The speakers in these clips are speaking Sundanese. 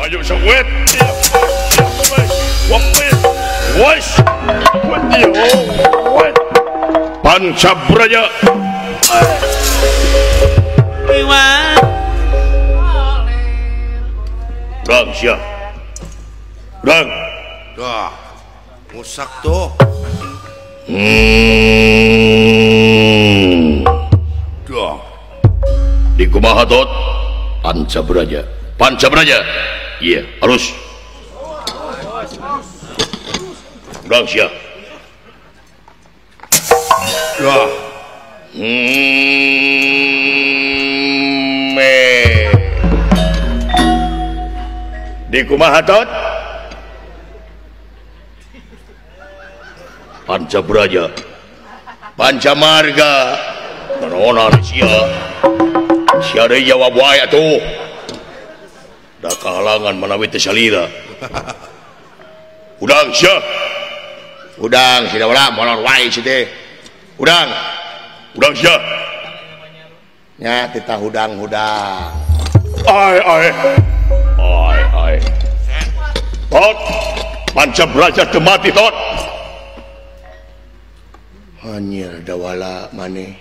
Ayo sawet. Wes. Pancabraja. Rang sia. Rang. Dah. Musak tuh. Dah. Di kumaha tot? Pancabraja. Pancabraja. Iya, harus. Rang sia. Dah. Di kumaha tot? Pancabraja. Pancamarga. Nanonan sia. Sia deui jawab wae atuh. Da kahalangan manawi teu salira. Udang sia. Udang sia ulah molor wae sia teh. Udang. Udang sia. Nya titah hudang-hudang. Ai ai. Ai ai. Tot. Pancabraja teu mati tot. Anjir dawala maneh.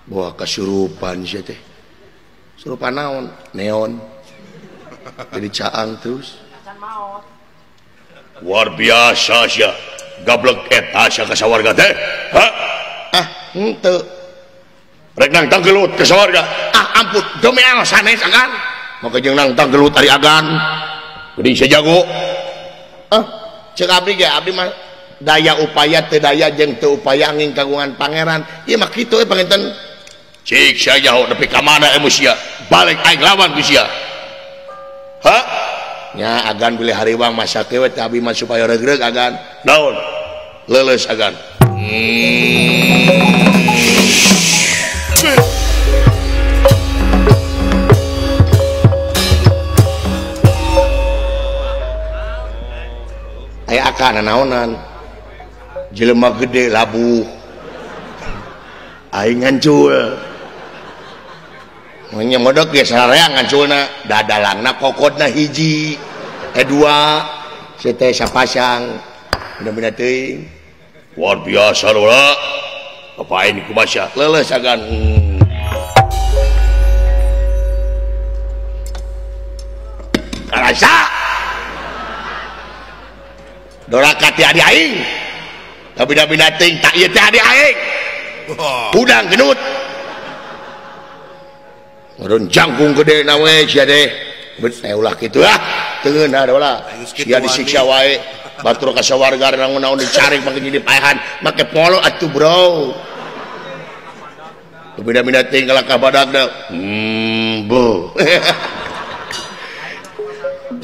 Bawa kasurupan sia teh. Surupan naon? Neon. Jadi caang terus. Luar biasa sia. Gablek eta sia ka sawarga teh. Ha? Ah, henteu. Rek nangtang gelut ka sawarga. Ah, ampun, demi Allah sanes agan. Maka jeung nangtang gelut ari agan. Geuning sia jago. Ah, ceuk abdi ge abdi mah daya upaya teu daya jeung teu upaya angin kagungan pangeran. Ieu mah kitu we panginten. Cik sia nyaho nepi ka mana emu sia. Balik aing lawan ku sia. Ha? Nya agan bilih hariwang masa kieu we teh abdi mah supaya regreg agan. Naon? Leuleus agan. Aya akana naonan. Jelema gede labuh. Aing ngancul. Nya modok ge sareang ngaculna, dadalangna kokodna hiji, dua, sia teh sapasang. Benda-benda teuing. Luar biasa lora. Apain kumaha sia? Leuleus agan. Karasa. Doraka ti adi aing. Tapi benda-benda teuing tak ieu teh adi aing. Udang genut. Ngeun jangkung gede na we sia teh. Ulah kitu ah. Teu ngeunah da ulah. Sia disiksa wae. Batur ka sawarga naon-naon dicarik make jadi paehan, make polo atuh bro. Beda-beda teuing kalakah badagna. Bu.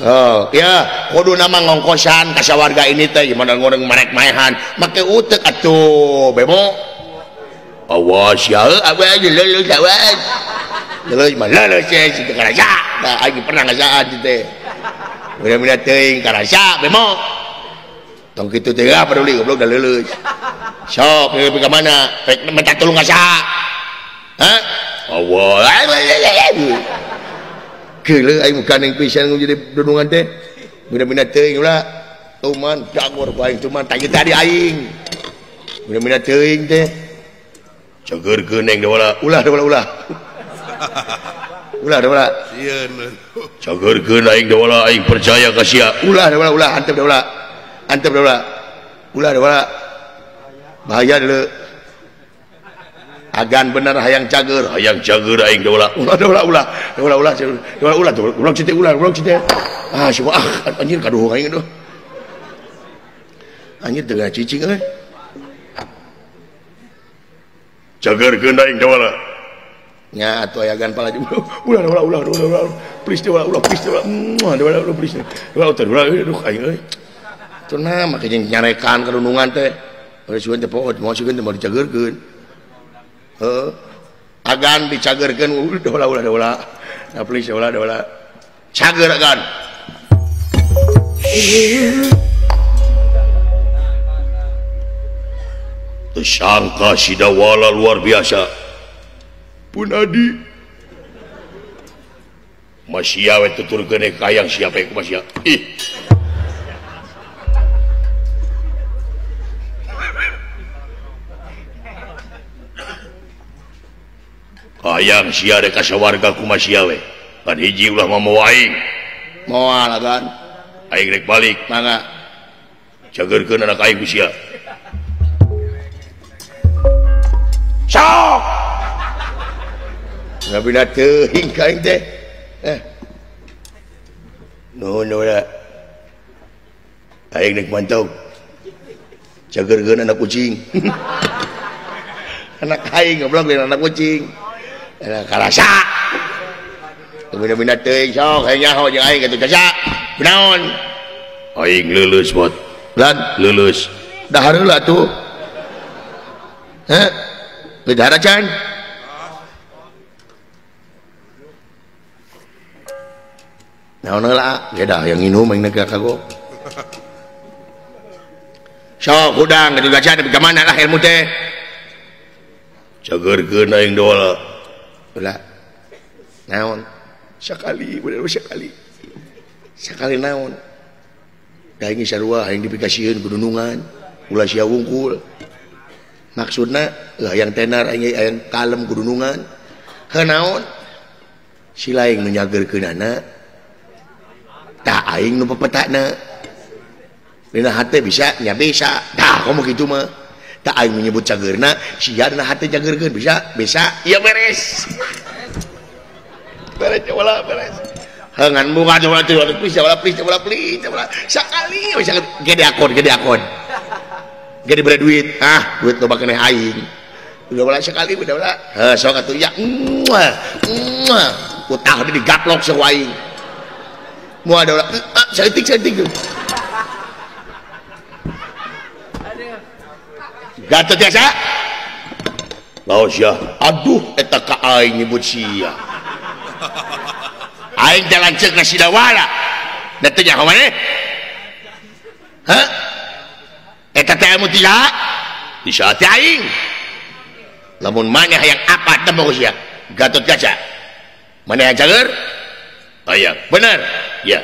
Oh, ya, kudu nama ngongkosan ka sawarga ini teh gimana ngoreng marek maehan, make utek atuh bemo. Awas ya, awas leuleus awas. Leuleus mah leuleus si teh karasa. Tah aing pernah ngasaan teh. Beda-beda teuing karasa bemo. Tong kitu teh ah peduli goblok da leuleus. Sok nepi ka mana? Rek minta tulung ka saha? Hah? Awas. Geuleuh aing muka neng pisan jadi dudungan teh. Beda-beda teuing ulah. Tuman dagor ku aing tuman tah tadi aing. Beda-beda teuing teh. Cageurkeun neng dawala. Ulah dawala ulah. Ulah dawala. Sieun. Cageurkeun aing dawala aing percaya ka sia. Ulah dawala ulah antep dawala. Antep dawala. Ulah dawala. Bahaya deuleu. Agan bener hayang cager aing dawala. Ulah dawala ulah. Dawala ulah dawala ulah ulah cite ulah ulah cite. Ah semua ah anjir kaduhung aing aduh. Anjir teu cicing euy. Cagerkeun aing dawala. Nya atuh aya agan pala ulah ulah ulah ulah ulah please dawala ulah please dawala. Dawala ulah please. Dawala ulah aduh aing euy. Cenah make jeung nyarekan kadunungan teh. Pada sugan teh poot moal sugan teh moal dicagerkeun. Heeh. Agan dicagerkeun ulah ulah ulah. Nah please ulah ulah. Cager agan. Tersangka si Dawala luar biasa. Pun adi. Masih we tuturkeun ka hayang siapa ku masih. Ih. Hayang sia rek ka sawarga ku masih we. Pan hiji ulah mamoa aing. Moal agan. Aing rek balik. Mangga. Cageurkeun anak aing ku sia. Sok. Ngabina teuing ka aing teh. Nuhun nuhun. Aing rek mantau. Cageurkeun anak kucing. Anak aing goblok lain anak kucing. Anak karasa. Bina-bina teuing sok hayang nyaho jeung aing kitu caca. Kunaon? Aing leuleus bot. Lan leuleus. Dahar heula atuh. Heh. Geus dahar acan. Naon heula? Ge dah hayang nginum aing ka kagok. Sok hudang kitu caca nepi ka mana lah ilmu teh. Cageurkeun aing dola. Heula. Naon? Sekali, bener sekali. Sekali naon. Da aing sarua hayang dipikasieun ku dunungan, ulah sia wungkul. Maksudna hayang tenar aing hayang kalem ku dunungan. Heuh naon? Si laing nu nyageurkeunana. Tah aing nu pepetakna. Dina hate bisa nya bisa. Tah komo kitu mah. Tah aing menyebut cageurna, sia dina hate cageurkeun bisa, bisa. Ieu beres. Beres wala beres. Hengan buka coba tuh please wala please wala please wala. Sekali bisa gede akon, gede akon. Gede bere duit. Ah, duit loba keneh aing. Udah wala sekali udah wala. Heh, sok atuh ya. Muah. Muah. Utah digaplok sok aing. Moal ada wala. Saeutik saeutik. Gatot biasa. Laos ya. Aduh, eta ka aing nyebut sia. Aing teh lanceuk ka Sidawala. Da teu nyaho maneh? Hah? Eta teh ilmu ti saha? Ti saha teh aing. Lamun maneh hayang apa tembok sia? Gatot Kaca. Maneh hayang cager? Hayang. Bener? Ya.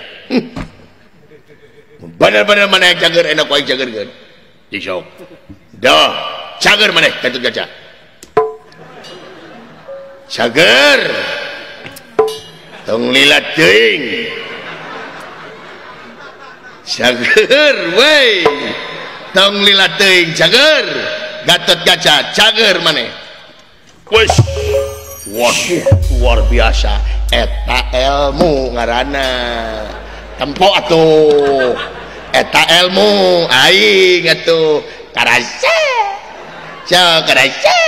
Bener-bener maneh hayang cager enak ku aing cagerkeun. Cik sok. Dah, cager maneh Gatot Kaca. Cager. Tong lila teuing. Cager we. Tong lila teuing cager. Gatot Kaca cager maneh. Wes. Waduh, luar biasa eta ilmu ngaranna. Tempo atuh. Eta ilmu aing atuh karasa. Sok karasa.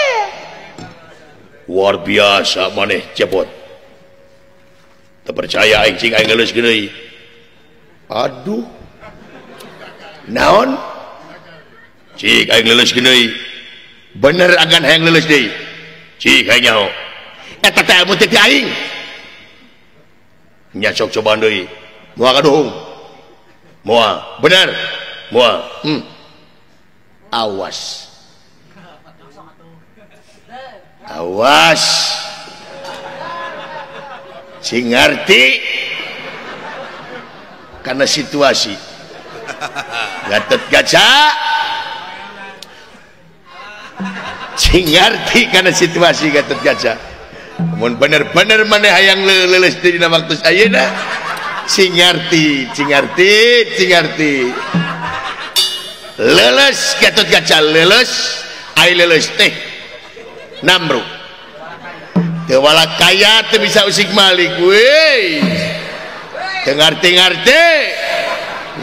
Luar biasa maneh cepot. Terpercaya aing cing aing geus deui. Aduh. Naon? Cik aing leuleus deui. Bener agan hayang leuleus deui. Cik aing nyaho. Eta teh ilmu teh aing. Nya sok cobaan deui. Moal kaduhung. Moal. Bener. Moal. Awas. Awas. Sing ngarti karena situasi. Gatot Kaca. Sing ngarti karena situasi Gatot Kaca. Mun bener-bener maneh hayang leuleus dina waktu ayeuna sing ngarti, sing ngarti, sing ngarti. Leuleus Gatot Kaca leuleus, ai leuleus teh namru. Teu wala kaya teu bisa usik malik weh. Teu ngarti-ngarti.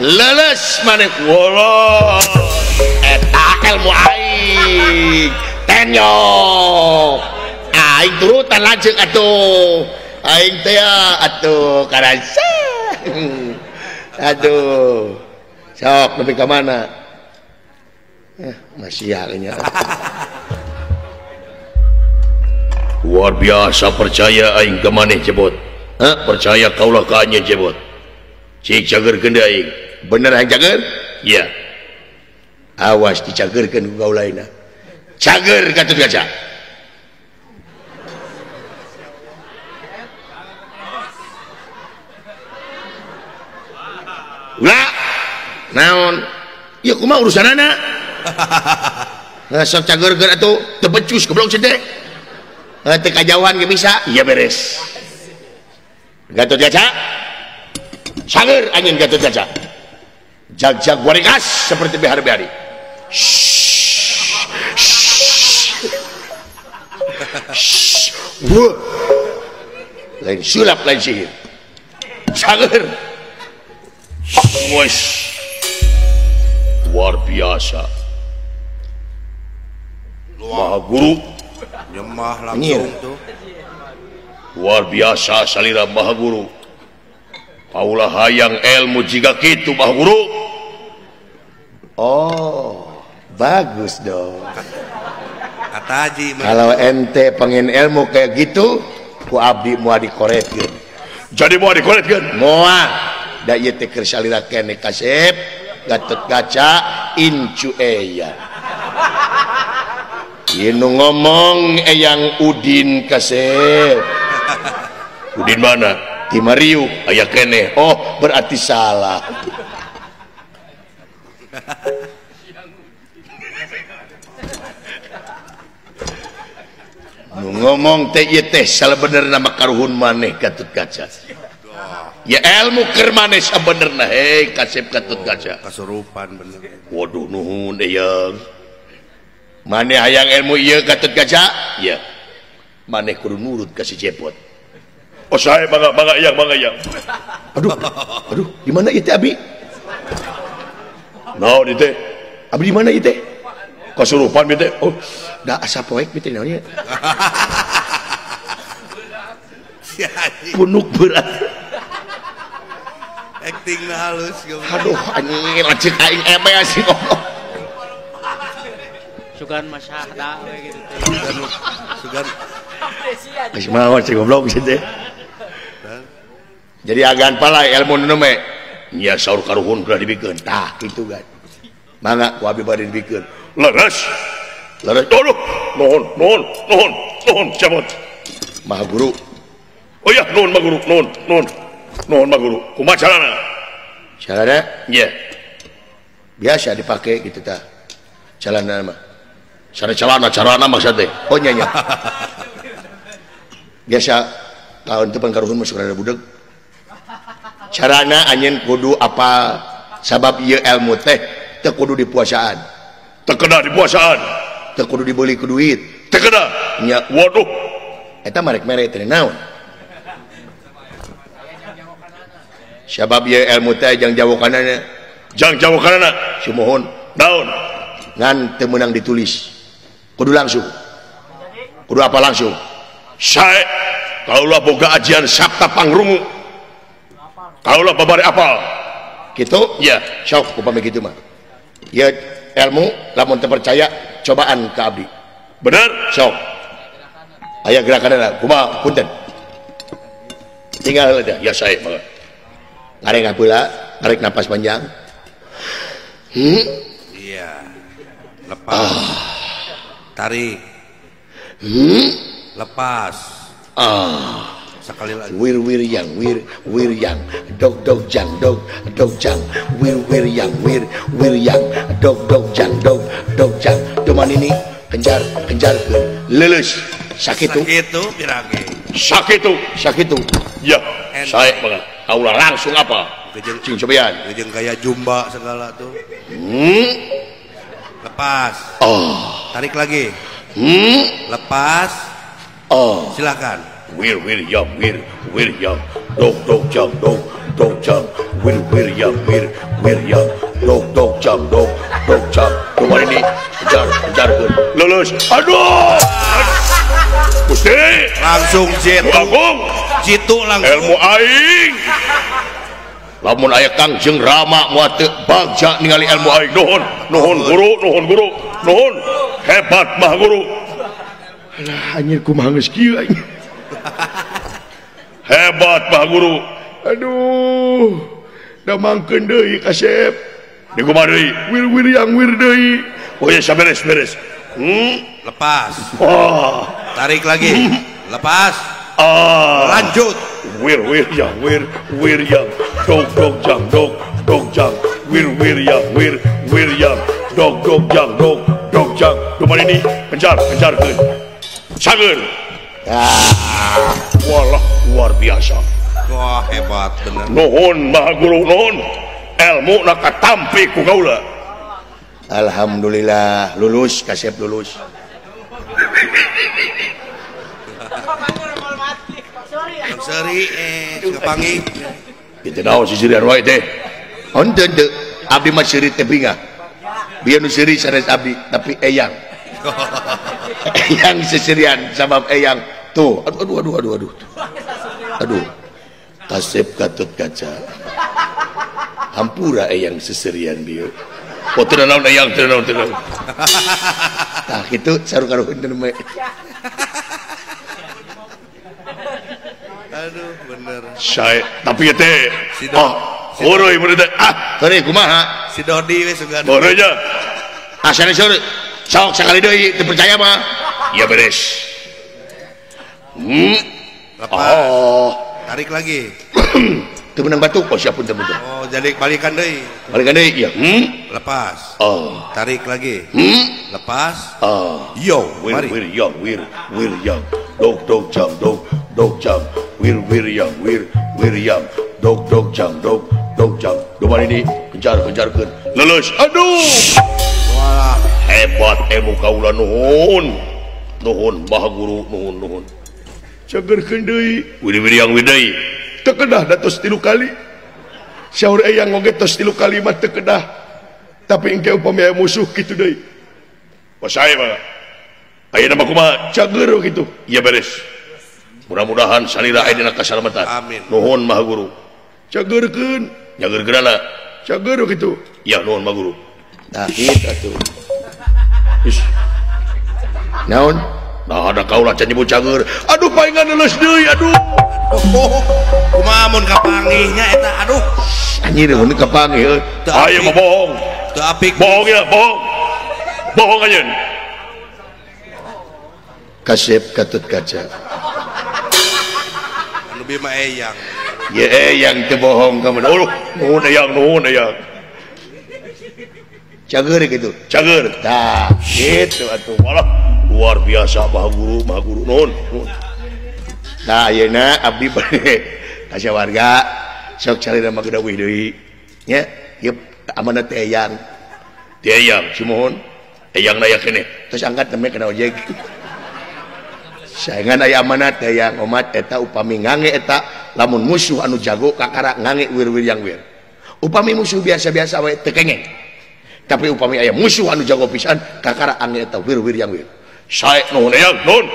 Leuleus maneh wala. Eta ilmu aing. Tenyok. Aing turutan lanceuk atuh. Aing teh atuh karasa. Aduh. Sok nepi ka mana? Masih ya nya. Luar biasa percaya aing ka maneh jebot. Hah? Percaya kaulah ka anjeun jebot. Cik cagerkeun deui aing. Bener hayang cager? Iya. Awas dicagerkeun ku kaulaina. Cager Gatot Kaca. Ulah naon ieu kumaha urusanana sok cager-ger atuh teu becus goblok sia teh teu kajauhan ge bisa iya beres Gatot Kaca sager anjeun Gatot Kaca jag-jag warekas seperti behar-behari. Wah. Lain sulap lain sihir. Sager. Wes. Luar biasa. Maha guru nyemah langsung tuh. Luar biasa salira Maha Guru. Kaulah hayang ilmu jiga kitu Maha Guru. Oh, bagus dong. Kata Haji, kalau ente pengen ilmu kayak gitu, ku abdi moal dikoretkeun. Jadi moal dikoretkeun? Moal. Da ieu teh keur salira keneh kasep, Gatot Kaca incu eyang. Ieu nu ngomong Eyang Udin kasep. Udin mana? Di Mariu aya keneh. Oh, berarti salah. Nu ngomong teh ieu teh sabenerna mah karuhun maneh Gatot Kaca. Ya ilmu keur maneh sabenerna hei kasep Gatot Kaca. Kasurupan bener. Waduh nuhun eyang. Maneh hayang ilmu ieu Gatot Kaca? Iya. Maneh kudu nurut ka si Cepot. Oh saya bangga bangga eyang bangga eyang. Aduh, aduh, di mana ieu teh abi? Naon ieu teh? Abi di mana ieu teh? Kasurupan ieu teh. Oh, da asa poek ieu teh naon ieu? Punuk berat. Acting halus goblok. Aduh anjing lanceuk aing eme sih ngomong. Sugan masyahda we gitu teh. Sugan. Geus maot si goblok sih teh. Jadi agan palai ilmu nu me. Nya saur karuhun kudu dibikeun. Tah kitu gan. Mangga ku abi bade dibikeun. Leres. Leres. Aduh, nuhun, nuhun, nuhun, nuhun cabut. Maha Guru. Oh ya, nuhun Maha Guru, nuhun, nuhun. Nuhun Maha Guru. Kumaha carana? Carana? Iya. Biasa dipake gitu tah. Celana mah. Cara celana, carana maksud teh. Oh nya nya. Biasa tahun teu pangkaruhun masuk rada budeg. Carana anjeun kudu apa sabab ieu ilmu teh teu kudu dipuasaan. Teu kena dipuasaan. Teu kudu dibeli ku duit. Teu kena. Nya. Waduh. Eta marek mere teh naon? Sabab ieu ilmu teh jang jawokanana. Jang jawokanana. Sumuhun. Naon? Ngan teu meunang ditulis. Kudu langsung. Kudu apa langsung? Sae kaulah boga ajian sabta pangrungu. Kaulah babari apal. Gitu? Ya, sok upami kitu mah. Ieu ilmu lamun teu percaya cobaan ka abdi. Bener? Sok. Aya gerakanna kumaha punten. Tinggal heula ya sae mangga. Ngareng heula, tarik napas panjang. Iya. Lepas. Tarik. Lepas. Sekali lagi. Wir wir yang wir wir yang dog dog jang dog dog jang wir wir yang wir wir yang dog dog jang dog dog jang. Cuman ini kenjar kenjar lulus sakitu sakitu pirage sakitu sakitu. Ya, saya banget. Kaulah langsung apa? Cing cobian. Kejeng kayak jumba segala tuh. Lepas. Oh. Tarik lagi. Lepas. Oh. Silakan. Wir wir yang wir wir yang dog dog jang dog dog jang wir wir yang wir wir yang dog dog jang dog dog jang. Cuman ini kejar kejar lulus. Aduh. Gusti. Langsung jitu. Agung. Jitu langsung. Ilmu aing. Lamun aya Kangjeng Rama moal teu bagja ningali ilmu aing. Nuhun, nuhun guru, nuhun guru, nuhun. Hebat mah guru. Alah anjir kumaha geus kieu aing. Hebat mah guru. Aduh, damangkeun deui kasep. Di kumaha deui? Wir-wir yang wir deui. Oh ya beres beres. Lepas. Oh. Tarik lagi. Lepas. Ah. Lanjut. Wir wir yang wir wir yang dog dog jang dog dog wir yang wir wir yang dog dog jang dog dog jang dumani ini kejar kejarkeun cager. Ah, walah luar biasa. Wah, hebat bener. Nuhun Maha Guru, nuhun. Ilmu na katampi ku kaula. Alhamdulillah lulus, kasep lulus. Seri kapanggih. Kitu naon sisirian wae teh. Henteu teu, abdi mah seuri teh bingah. Bieu nu seuri sanes abdi, tapi eyang. Eyang sisirian sabab eyang tuh. Aduh aduh aduh aduh aduh. Aduh. Kasep Gatot Kaca. Hampura eyang seserian bieu. Oh teu naon eyang, teu naon teu naon. Tah kitu saru-karuhun teu mah. Aduh bener. Sae tapi teh ah heureuy bener teh. Ah heureuy kumaha? Si Dodi we sugan. Heureuy nya. Ah sanes heureuy. Sok sakali deui teu percaya mah. Ya beres. Oh, tarik lagi. Teu menang batuk, oh siapun teu menang. Oh, jadi balikan deui. Balikan deui, iya. Lepas. Oh. Tarik lagi. Lepas. Oh. Yo, wir mari. Wir yang wir wir yang dog dog jang dog dog jang wir wir yang wir wir yang dog dog jang dog dog jang. Domani ini kejar kejarkeun. Lulus. Aduh. Wah, hebat ilmu kaula nuhun. Nuhun Maha Guru, nuhun nuhun. Cagerkeun deui. Wir wir yang wir deui. Teu kedah da tos 3 kali. Saur eyang oge tos 3 kali mah teu kedah. Tapi engke upami aya musuh kitu deui. Pasai mah. Ayeuna mah kumaha? Cager kitu. Iya beres. Mudah-mudahan salira aya dina kasalamatan. Amin. Nuhun Maha Guru. Cagerkeun. Nyagerkeunana. Cager kitu. Iya nuhun Maha Guru. Tah kitu atuh. Ish. Naon? Nah ada kaula can nyebut cager. Aduh paingan leuleus deui aduh. Oh, kumaha mun kapanggihnya eta aduh. Anjir mun kapanggih euy. Ayo mah bohong. Teu apik. Bohong ya, bohong. Bohong anjeun. Kasep Gatot Kaca. Anu bieu mah eyang. Ye eyang teu bohong ka mun. Oh, nuhun eyang, nuhun eyang. Cager kitu. Cager. Tah, kitu atuh. Walah, luar biasa Maha Guru, Maha Guru nuhun. Nah, ayeuna abdi bade ka warga sok carita mah gedawih deui nya, ieu amanat teh eyang. Teh eyang, sumuhun. Eyang na keneh. Terus angkat nembe kana ojek. Saengan aya amanat teh eyang omat eta upami ngange eta lamun musuh anu jago kakara ngange wir-wir yang wir. Upami musuh biasa-biasa we teu kengeng. Tapi upami aya musuh anu jago pisan kakara ange eta wir-wir yang wir. Sae nuhun eyang, nuhun.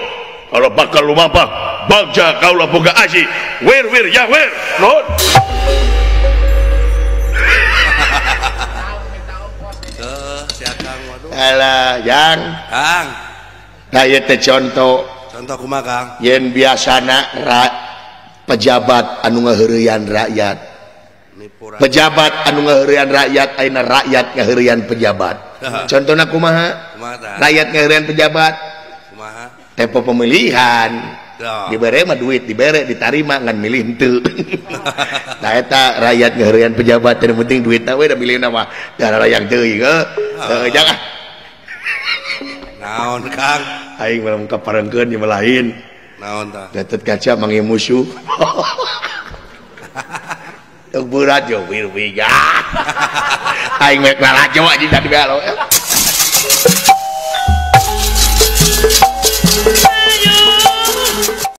Kalau bakal lumampah bagja kaulah boga aji wir wir ya wir nuhun. Alah yang Kang. Nah ieu teh contoh. Contoh kumaha Kang? Yen biasana pejabat anu ngaheureyan rakyat. Pejabat anu ngaheureyan rakyat ayeuna rakyat ngaheureyan pejabat. Contohna kumaha? Rakyat ngaheureyan pejabat. Kumaha? Tempo pemilihan. Dibere mah duit, dibere ditarima ngan milih henteu. Tah eta rakyat ngaheureyan pejabat teu penting duitna we da milihna mah da rakyat teuing heuh. Jangan. Naon Kang? Aing mah kaparengkeun ieu mah lain. Naon tah? Gatot Kaca manggih musuh. Teu berat yo wir-wir. Aing mah lalajo anjing tadi balo.